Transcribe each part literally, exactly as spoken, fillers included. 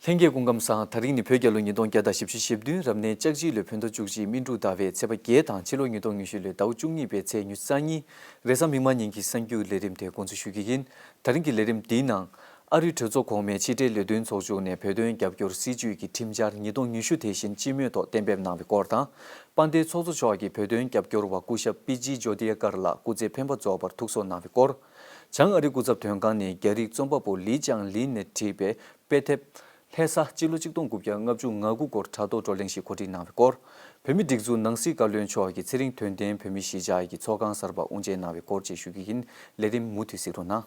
ལྷན་རྒྱས་སྐུ་ཁམས་བཟང་། དེ་རིང་ནི་བོད་རྒྱལ་ལོ་ཉིས་སྟོང་བརྒྱ་དང་བཞི་བཅུ་ཞེ་བདུན། རབ་གནས་ལྕགས་བྱི་ལོའི་བོད་ཟླ་བཅུ་གཅིག་སྨིན་དྲུག་ཟླ་བའི་ཚེས་པ་བརྒྱད་དང་། ཕྱི་ལོ་ཉིས་སྟོང་ཉི་ཤུ་ལོའི་ཟླ་བ་བཅུ་གཉིས་པའི་ཚེས་ཉི་ཤུ་རྩ་གཉིས། རེས་གཟའ་མིག་དམར་ཉིན་གྱི་གསར་འགྱུར་ལས་རིམ་དེ་འགོ་འཛུགས་ཞུ་གི་ཡིན། དེ་རིང་གི་ལས་རིམ་འདིའི་ནང་། ཨ་རིའི་གྲོས་ཚོགས་གོང་མའི་ཕྱི་འབྲེལ་ལས་དོན་ཚོགས་ཆུང་ནས་བོད་དོན་རྒྱབ་སྐྱོར་སྲིད་བྱུས་ཀྱི་ཁྲིམས་འཆར་ཉིས་སྟོང་ཉི་ཤུ་དེ་བཞིན་སྤྱི་མོས་ཐོག་གཏན་འབེབས་གནང་བའི་སྐོར་དང་། དཔལ་ལྡན་ཚོགས་གཙོ་མཆོག་གིས་བོད་དོན་རྒྱབ་སྐྱོར་བ་སྐུ་ཞབས་པི་ཇི་ཇོ་ཏི་ཡ་ཀར་ལགས་སྐུ་ཚེ་འཕེན་པ་རྫོགས་པར་ཐུགས་གསོ་གནང་བའི་སྐོར། བྱང་ཨ་རི་སྐུ་ཚབ་དོན་ཁང་ནས་རྒྱ་རིགས་རྩོམ་པ་པོ་ལི་ཅང་ལིན་ནས་བྲིས་པའི་དཔེ་དེབ། ལྷ་ས་སྤྱི་ལོ་གཅིག་སྟོང་དགུ་བརྒྱ་ལྔ་བཅུ་ང་དགུ་སྐོར་དྲ་ཐོག་བགྲོ་གླེང་ཞིག་གོ་སྒྲིག་གནང་བའི་སྐོར། བོད་མིའི་སྒྲིག་འཛུགས་ནང་སྲིད་བཀའ་བློན་མཆོག་གིས་ཚེ་རིང་དོན་ལྡན་བོད་མི་གཞིས་ཆགས་ཀྱི་ཚོགས་ཁང་གསར་པ་དབུ་འབྱེད་གནང་བའི་སྐོར་བཅས་ཞུ་གི་ཡིན། ལས་རིམ་མུ་མཐུད་གཟིགས་རོགས་གནང་།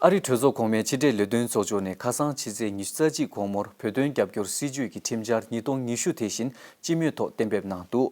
ཨ་རིའི་གྲོས་ཚོགས་གོང་མའི་ཕྱི་འབྲེལ་ལས་དོན་ཚོགས་ཆུང་ནས་ཁ་སང་ཕྱི་ཚེས་ཉི་ཤུ་རྩ་གཅིག་དགོང་མོར་བོད་དོན་རྒྱབ་སྐྱོར་སྲིད་བྱུས་ཀྱི་ཁྲིམས་འཆར་ཉིས་སྟོང་ཉི་ཤུ་དེ་བཞིན་སྤྱི་མོས་ཐོག་གཏན་འབེབས་གནང་འདུག་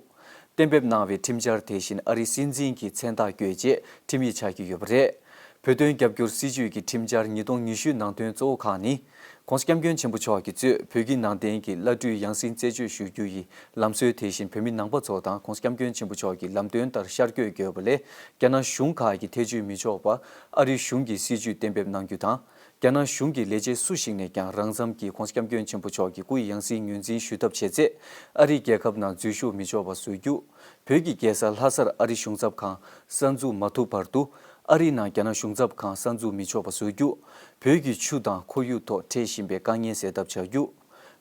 གཏན་འབེབས་གནང་བའི་ཁྲིམས་འཆར་དེ་བཞིན་ཨ་རིའི་སྲིད་འཛིན་གྱི་མཚན་རྟགས་བཀོད་རྗེས་ཁྲིམས་ཡིག་ཆགས་ཀྱི་ཡོད་པ་རེད། བོད་དོན་རྒྱབ་སྐྱོར་སྲིད་བྱུས་ཀྱི་ཁྲིམས་འཆར་ཉིས་སྟོང་ཉི་ཤུའི་ནང་དོན་གཙོ་བོ་ཁག་ནི། ྋགོང་ས་ྋསྐྱབས་མགོན་ཆེན་པོ་མཆོག་གིས་གཙོས་བོད་ཀྱི་ནང་བསྟན་གྱི་བླ་སྤྲུལ་ཡང་སྲིད་རྩད་གཅོད་ཞུ་རྒྱུ་ཡི་ལམ་སྲོལ་དེ་བཞིན་བོད་མི་ནང་པ་ཚོ་དང་ྋགོང་ས་ྋསྐྱབས་མགོན་ཆེན་པོ་མཆོག་གི་ལམ་སྟོན་ལྟར་ཤར་བསྐྱོད་དགོས་པ་ལས། རྒྱ་ནག་གཞུང་ཁག་གིས་ཐེ་བྱུས་མི་ཆོག་པ། ཨ་རིའི་གཞུང་གིས་སྲིད་བྱུས་གཏན་འབེབས་གནང་རྒྱུ་དང་། རྒྱ་ནག་གཞུང་གི་ལས་བྱེད་སུ་ཞིག་ནས་ཀྱང་རང་འཚམ་གྱིས་ྋགོང་ས་ྋསྐྱབས་མགོན་ཆེན་པོ་མཆོག་གི་སྐུའི་ཡང་སྲིད་ངོས་འཛིན་ཞུ་ཐབས་བྱེད་ཚེ། ཨ་རིའི་རྒྱལ་ཁབ་ནང་འཛུལ་ཞུགས་མི་ཆོག་པ་བཟོ་རྒྱུ། བོད་ཀྱི་རྒྱལ་ས་ལྷ་སར་ཨ་རི་གཞུང་ཚབ་ཁང་གསར་འཛུགས་མ་ཐུབ་བར་དུ། ཨ་རིའི་ནང་རྒྱ་ནག་གཞུང་ཚབ་ཁང་གསར་འཛུགས་མི་ཆོག་པ་བཟོ་རྒྱུ། བོད་ཀྱི་ཆུ་དང་ཁོར་ཡུག་ཐོག་འཕྲད་བཞིན་པའི་དཀའ་ངལ་སེལ་ཐབས་བྱ་རྒྱུ།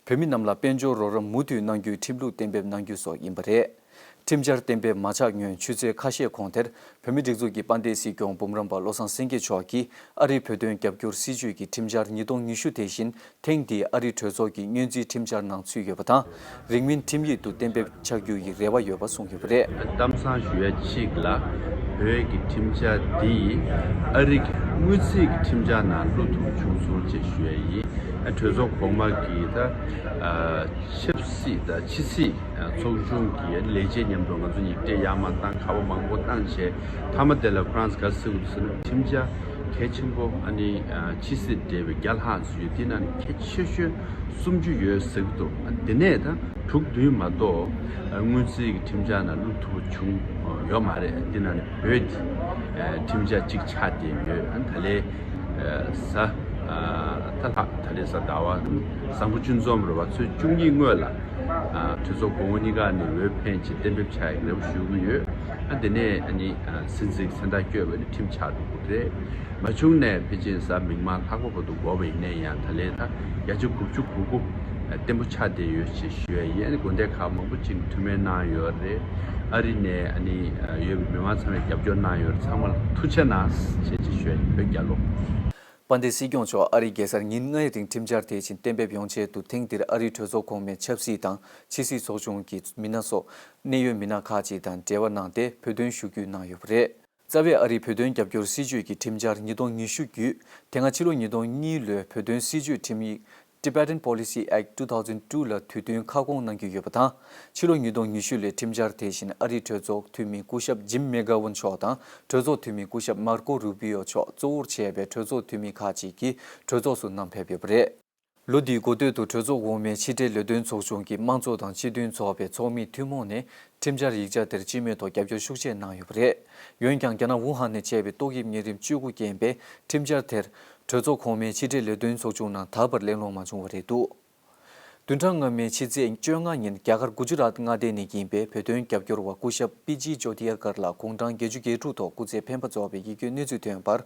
བོད་མི་རྣམས་ལ་དཔལ་འབྱོར་རོགས་རམ་མུ་མཐུད་གནང་རྒྱུའི་ཁྲིམས་ལུགས་གཏན་འབེབས་གནང་རྒྱུ་སོགས་ཡིན་པ་རེད། ཁྲིམས་འཆར་གཏན་འབེབས་མ་ཆགས་སྔོན་ཆུ་ཚོད་ཁ་ཤས་གོང་དེར་བོད་མིའི་སྒྲིག་འཛུགས་ཀྱི་དཔལ་ལྡན་སྲིད་སྐྱོང་འབུམ་རམས་པ་བློ་བཟང་སེང་གེ་མཆོག་གིས་ཨ་རིའི་བོད་དོན་རྒྱབ་སྐྱོར་སྲིད་བྱུས་ཀྱི་ཁྲིམས་འཆར་ཉིས་སྟོང་ཉི་ཤུ་དེ་བཞིན་ཐེངས་འདིའི་ཨ་རིའི་གྲོས་ཚོགས་ཀྱི་སྔོན་རྩིས་ཁྲིམས་འཆར་ནང་ཚུད་ཡོད་པ་དང་། རིང་མིན་ཁྲིམས་ཡིག་ཏུ་གཏན་འབེབས་ཆགས་རྒྱུ་ཡི་རེ་བ་ཡོད་པ་གསུངས་ཡོད་པ་རེད། གཏམ་བཟང་ཞུ་ཡ་གཅིག་ལ། བོད་ཀྱི་ཁྲིམས་འཆར་འདི་ཨ་རི་གི་དངུལ་རྩིས་ཀྱི་ཁྲིམས་འཆར་ནང་བླུག་ཐུབ་བྱུང་སོང་ཅེས་ཞུ་ཡ་ཡིན། ཨ་གྲོས་ཚོགས་གོང་མ་གིས་ད་ཨ་ཆབ་སྲིད་དང་ཕྱི་སྲིད་ཚོགས་ཆུང་གི་ལས་བྱེད་མཉམ་དུ་ང་ཚོ་ཡིག་ཕྲེང་ཡར་མར་བཏང་། ཁ་པར་མང་པོ་བཏང་བྱས། མཐའ་མ་དེ་ལ་ཁོ་རང་ཚོ་ག་རེ་ཟེར་གྱི་འདུག་ཟེར་ན། ཁྲིམས་འཆར་གལ་ཆེན་པོ། ཨ་ནི་ཨ་ཕྱི་སྲིད་འབྲེལ་བའི་བརྒྱ་ལྷག་ཙམ་ཡོད། དེ་ནང་ནས་གལ་ཆེ་ཤོས་སུམ་ཅུ་ཡོད་ཟེར་གྱི་འདུག་ཨ་དེ་ནས་ད་དྲུག་བདུན་མ་གཏོགས་ཨ་དངུལ་རྩིས་ཀྱི་ཁྲིམས་འཆར་ནང་བླུག་ཐུབ་པ་བྱུང་ཡོད་མ་རེད། དེ་ནང་ནས་བོད་ཀྱི་ཨ་ཁྲིམས་འཆར་གཅིག་ཆགས་བསྡད་ཡོད། ཨ་ད་ལས་ཨ་གཟའ་ཨ་ད་ལྷག་ད་ལས་གཟའ་ཟླ་བ་བཟང་པོ་སྤྱི་འཛོམས་རེད་བ། ཚོུད་བཅུ་གཉིས་སྔོན་ལ་ཨ་གྲོས་ཚོགས་གོང་མ་གཉིས་ཀ་ནས་འོས་འཕེན་ཆེད་གཏན་འབེབས་བྱ་ཡག་རེ་བ་ཞུ་གི་ཡོད། ཨ་དེ་ནས་ཨ་ནི་ཨ་སྲིད་འཛིན་གྱི་མཚན་རྟགས་བསྐྱོན་པ་ནི་ཁྲིམས་ཆགས་འགྲོ་གི་རེད། མ་བྱུང་ནས་ཕལ་ཆེར་གཟའ་མིག་དམར་ལྷག་པ་བར་དུ་འགོར་བ་ཡིན་ན་ཡང་། ད་ལན་ད་བརྒྱ་ཆ་དགུ་བཅུ་གོ་དགུ་བརྟན་པོ་ཆགས་བསྡད་ཡོད་ཅེས་ཞུ་ཡ་ཡིན། ཨ་ནི་དགོན་སྡེ་ཁག་མང་པོ་ཅིག་ཐུགས་སྨོན་གནང་ཡོད་རེད། ཨ་རི་ནས་ཨ་ནི་ཡོད་པའི་མི་མང་ཚང་མས་རྒྱབ་སྐྱོར་གནང་ཡོད་རེད། ཚང་མ་ལ་ཐུགས་རྗེ་གནང་ཞེས་ཅེས་ཞུ་ཡ་ཡིན། བོད་རྒྱལ་ལོ། དཔལ་ལྡན་སྲིད་སྐྱོང་མཆོག་ཨ་རིའི་རྒྱལ་སར་ཉིན་ལྔའི་རིང་ཁྲིམས་འཆར་དེ་བཞིན་གཏན་འབེབས་ཡོང་ཆེད་དུ། ཐེངས་འདིར་ཨ་རིའི་གྲོས་ཚོགས་གོང་མའི་ཆབ་སྲིད་དང་ཕྱི་སྲིད་ཚོགས་ཆུང་གི་མི་སྣ་སོགས་གནད་ཡོད་མི་སྣ་ཁག་ཅིག་དང་འབྲེལ་བ་གནང་སྟེ་བོད་དོན་ཞུ་སྐུལ་གནང་ཡོད་པ་རེད། རྩ་བའི་ཨ་རིའི་བོད་དོན་རྒྱབ་སྐྱོར་སྲིད་བྱུས་ཀྱི་ཁྲིམས་འཆར་ཉིས་སྟོང་ཉི་ཤུ་བརྒྱུད། དེ་སྔ་ཕྱི་ལོ་ཉིས་སྟོང་གཉིས་ལོའི་བོད་དོན་སྲིད་བྱུས་ཁྲིམས་ཡིག Tibetan Policy Act two thousand two ལ་དུས་བསྟུན་ཁ་སྐོང་གནང་རྒྱུ་ཡོད་པ་དང་། ཕྱི་ལོ་ཉིས་སྟོང་ཉི་ཤུ་ལོའི་ཁྲིམས་འཆར་དེ་བཞིན་ཨ་རིའི་གྲོས་ཚོགས་འཐུས་མི་སྐུ་ཞབས་ཇིམ་མེ་གྷ་ཝན་མཆོག་དང་། གྲོས་ཚོགས་འཐུས་མི་སྐུ་ཞབས་མར་ཀོ་རུ་པི་ཡོ་མཆོག་གཙོ་བོར་བྱས་པའི་གྲོས་ཚོགས་འཐུས་མི་ཁག་ཅིག་གིས་གྲོས་ཚོགས་སུ་བསྣམས་ཕེབས་ཡོད་པ་རེད། ལོ་འདིའི་འགོ་སྟོད་དུ་གྲོས་ཚོགས་འོག་མའི་ཕྱི་འབྲེལ་ལས་དོན་ཚོགས་ཆུང་གི་དམངས་གཙོ་དང་སྤྱི་མཐུན་ཚོགས་པའི་ཚོགས་མིའི་ཐུན་མོང་ནས་ཁྲིམས་འཆར་ཡིག་ཆ་དེར་སྤྱི་མོས་ཐོག་རྒྱབ་སྐྱོར་ཤུགས་ཆེ་གནང་ཡོད་པ་རེད། འོན་ཀྱང་། རྒྱ་ནག་ཝུ་ཧན་ནས་མཆེད་པའི་ཏོག་དབྱིབས་གཉན་རིམས་བཅུ་དགུ་རྐྱེན་པས་ཁྲིམས་འཆར་དེར་གྲོས་ཚོགས་གོང་མའི་ཕྱི་འབྲེལ་ལས་དོན་ཚོགས་ཆུང་ནང་ད་བར་གླེང་སློང་མ་བྱུང་བ་རེད་འདུག་བདུན་ཕྲག་སྔ་མའི་ཕྱི་ཚེས་བཅོ་ལྔ་ཉིན་རྒྱ་གར་གུ་ཇི་རཱཏ་མངའ་སྡེ་ནས་ཡིན་པའི་བོད་དོན་རྒྱབ་སྐྱོར་བ་སྐུ་ཞབས་པི་ཇི་ཇོ་ཏི་ཡ་ཀར་ལགས་དགུང་གྲངས་བརྒྱད་ཅུ་གྱ་དྲུག་ཐོག་སྐུ་ཚེ་འཕེན་པ་རྫོགས་པའི་ཡིད་སྐྱོའི་གནས་ཚུལ་ཐོན་པར།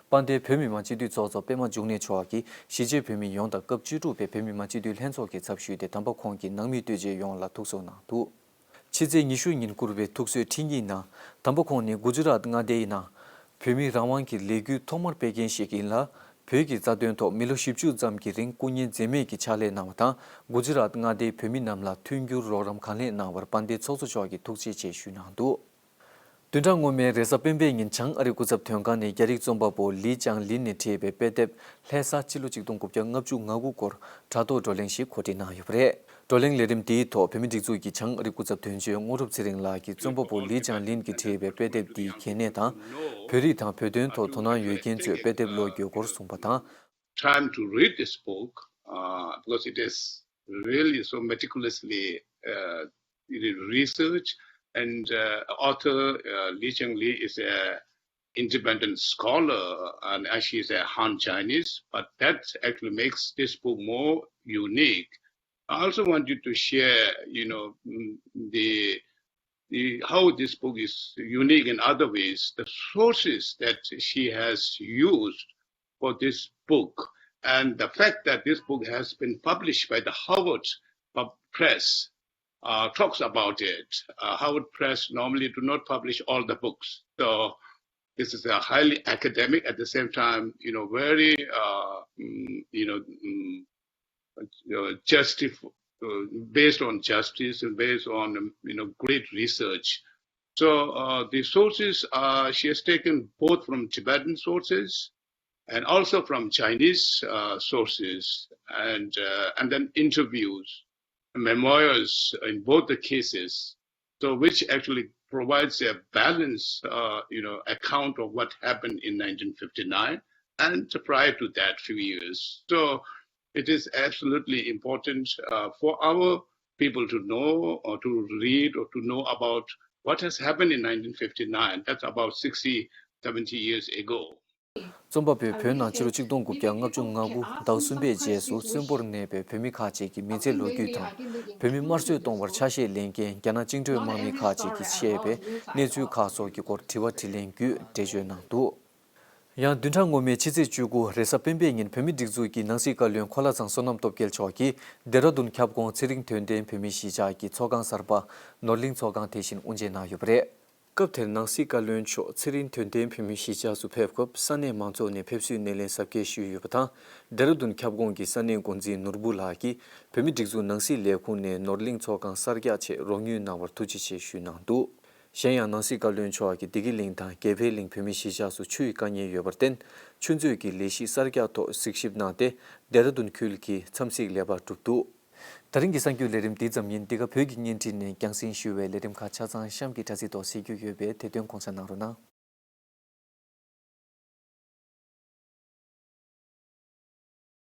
དཔལ་ལྡན་བོད་མི་མང་སྤྱི་འཐུས་ཚོགས་གཙོ་པད་མ་འབྱུང་གནས་མཆོག་གིས་གཞིས་བྱེས་བོད་མི་ཡོངས་དང་སྐབས་བཅུ་དྲུག་པའི་བོད་མི་མང་སྤྱི་འཐུས་ལྷན་ཚོགས་ཀྱི་ཚབ་ཞུས་ཏེ། དམ་པ་ཁོང་གི་ནང་མི་སྡོད་སྤྱི་ཡོངས་ལ་ཐུགས་གསོ་གནང་འདུག་ཕྱི་ཚེས་ཉི་ཤུ་ཉིན་བསྐུར་བའི་ཐུགས་གསོའི་འཕྲིན་ཡིག་ནང་། དམ་པ་ཁོང་ནི་གུ་ཇི་རཱཏ་མངའ་སྡེའི་ནང་བོད་མིའི་རང་དབང་གི་ལས་འགུལ་ཐོག་མར་སྤེལ་མཁན་ཞིག་ཡིན་ལ། བོད་ཀྱི་རྩ་དོན་ཐོག་མི་ལོ་བཞི་བཅུ་ཙམ་གྱི་རིང་སྐུ་ངལ་འཛེམས་མེད་ཀྱི་ཕྱག་ལས་གནང་བ་དང་། གུ་ཇི་རཱཏ་མངའ་སྡེའི་བོད་མི་རྣམས་ལ་མཐུན་འགྱུར་རོགས་རམ་གང་ལེགས་གནང་བར་དཔལ་ལྡན་ཚོགས་གཙོ་མཆོག་གིས་ཐུགས་རྗེ་ཆེ་ཞུས་གནང་འདུག་བདུན་ཕྲག་སྔོན་མའི་རེས་གཟའ་སྤེན་པའི་ཉིན་བྱང་ཨ་རི་སྐུ་ཚབ་དོན་ཁང་ནས་རྒྱ་རིགས་རྩོམ་པ་པོ་ལི་ཅང་ལིན་ནས་བྲིས་པའི་དཔེ་དེབ་ལྷ་ས་སྤྱི་ལོ་གཅིག་སྟོང་དགུ་བརྒྱ་ལྔ་བཅུ་ང་དགུ་སྐོར་དྲ་ཐོག་བགྲོ་གླེང་ཞིག་གོ་སྒྲིག་གནང་ཡོད་པ་རེད། བགྲོ་གླེང་ལས་རིམ་དེའི་ཐོག་བོད་མིའི་སྒྲིག་འཛུགས་ཀྱི་བྱང་ཨ་རི་སྐུ་ཚབ་དོན་གཅོད་དངོས་གྲུབ་ཚེ་རིང་ལགས་ཀྱིས་རྩོམ་པ་པོ་ལི་ཅང་ལིན་གྱིས་བྲིས་པའི་དཔེ་དེབ་འདིའི་གལ་གནད་དང་། བོད་རིགས་དང་བོད་དོན་ཐོག་དོ་སྣང་ཡོད་མཁན་ཚོས་དཔེ་དེབ་ཀློག་རྒྱུའི་སྐོར་གསུངས་པ་དང་། Time to read this book uh, because it is really so meticulously uh, researched. And uh, author uh, Li Chang Li is a independent scholar, and she is a Han Chinese, but that actually makes this book more unique. I also want you to share, you know, mm, the, the how this book is unique in other ways, the sources that she has used for this book, and the fact that this book has been published by the Harvard Pub- Press uh, talks about it. Uh, Harvard Press normally do not publish all the books, so this is a highly academic, at the same time, you know, very, uh, mm, you know, mm, uh, justif- uh, based on justice and based on, um, you know, great research. So uh, the sources uh, she has taken both from Tibetan sources and also from Chinese uh, sources, and uh, and then interviews, memoirs in both the cases, so which actually provides a balanced, uh, you know, account of what happened in nineteen fifty-nine and prior to that few years. So it is absolutely important uh, for our people to know or to read or to know about what has happened in nineteen fifty-nine. That's about sixty, seventy years ago. རྩོམ་པ་པོས་བོད་ནང་ཕྱི་ལོ་ཆིག་སྟོང་དགུ་བརྒྱ་ལྔ་བཅུ་ང་དགུ་ཟླ་གསུམ་པའི་རྗེས་སུ་གསོན་པོར་གནས་པའི་བོད་མི་ཁག་ཅིག་གི་མི་ཚེ་ལོ་རྒྱུས་དང་། བོད་མི་དམར་གསོད་གཏོང་བར་ཆ་ཤས་ལེན་མཁན་རྒྱ་ནག་བཅིངས་འགྲོལ་དམག་མི་ཁག་ཅིག་གིས་བཤད་པའི་གནས་ཚུལ་ཁག་སོགས་ཀྱི་སྐོར་དྲི་བ་དྲིས་ལན་བརྒྱུད་འགྲེལ་བརྗོད་གནང་འདུག་ཡང་བདུན་ཕྲག་སྔོན་མའི་ཕྱི་ཚེས་བཅུ་དགུ་རེས་གཟའ་སྤེན་པའི་ཉིན་བོད་མིའི་སྒྲིག་འཛུགས་ཀྱི་ནང་སྲིད་བཀའ་བློན་གོ་ལ་ཚང་བསོད་ནམས་སྟོབས་རྒྱལ་མཆོག་གིས་ལྡེ་ར་ལྡུན་ཁྱབ་ཁོངས་ཚེ་རིང་དོན་ལྡན་བོད་མིའི་གཞིས་ཆགས་ཀྱི་ཚོགས་ཁང་གསར་པ་ནོར་གླིང་ཚོགས་ཁང་དེ་བཞིན་དབུ་འབྱེད་གནང་ཡོད་པ་རེད། སྐབས་དེར་ནང་སྲིད་བཀའ་བློན་མཆོག་ཚེ་རིང་དོན་ལྡན་བོད་མིའི་གཞིས་ཆགས་སུ་ཕེབས་སྐབས་ས་གནས་མང་ཚོགས་ནས་ཕེབས་བསུའི་སྣེ་ལེན་གཟབ་རྒྱས་ཞུས་ཡོད་པ་དང་། ལྡེ་ར་ལྡུན་ཁྱབ་ཁོངས་ཀྱི་ས་གནས་འགོ་འཛིན་ནོར་བུ་ལགས་ཀྱིས་བོད་མིའི་སྒྲིག་འཛུགས་ནང་སྲིད་ལས་ཁུངས་ནས་ནོར་གླིང་ཚོགས་ཁང་གསར་རྒྱག་ཆེད་རོགས་དངུལ་གནང་བར་ཐུགས་རྗེ་ཆེ་ཞུས་གནང་འདུག་གཞན་ཡང་ནང་སྲིད་བཀའ་བློན་མཆོག་གིས་བདེ་སྐྱིད་གླིང་དང་དགེ་འཕེལ་གླིང་བོད་མིའི་གཞིས་ཆགས་སུ་ཆུ་ཡི་དཀའ་ངལ་ཡོད་པར་བརྟེན། ཆུ་མཛོད་ཀྱི་ལས་གཞི་གསར་རྒྱག་ཐོག་གཟིགས་ཞིབ་གནང་སྟེ། ལྡེ་ར་ལྡུན་ཁུལ་གྱི་མཚམས་གཟིགས་ལས་པ་གྲུབ་འདུག་ད་རིང་གི་གསར་འགྱུར་ལས་རིམ་འདི་ཙམ་ཡིན། འདི་ག་བོད་ཀྱི་བརྙན་འཕྲིན་ནས་རྒྱང་སྲིང་ཞུ་བའི་ལས་རིམ་ཁག་ཆ་ཚང་གཤམ་གྱི་དྲ་ཚིགས་ཐོག་གཟིགས་རྒྱུ་ཡོད་པས་དེ་དོན་དགོངས་འཇགས་གནང་རོགས་གནང་།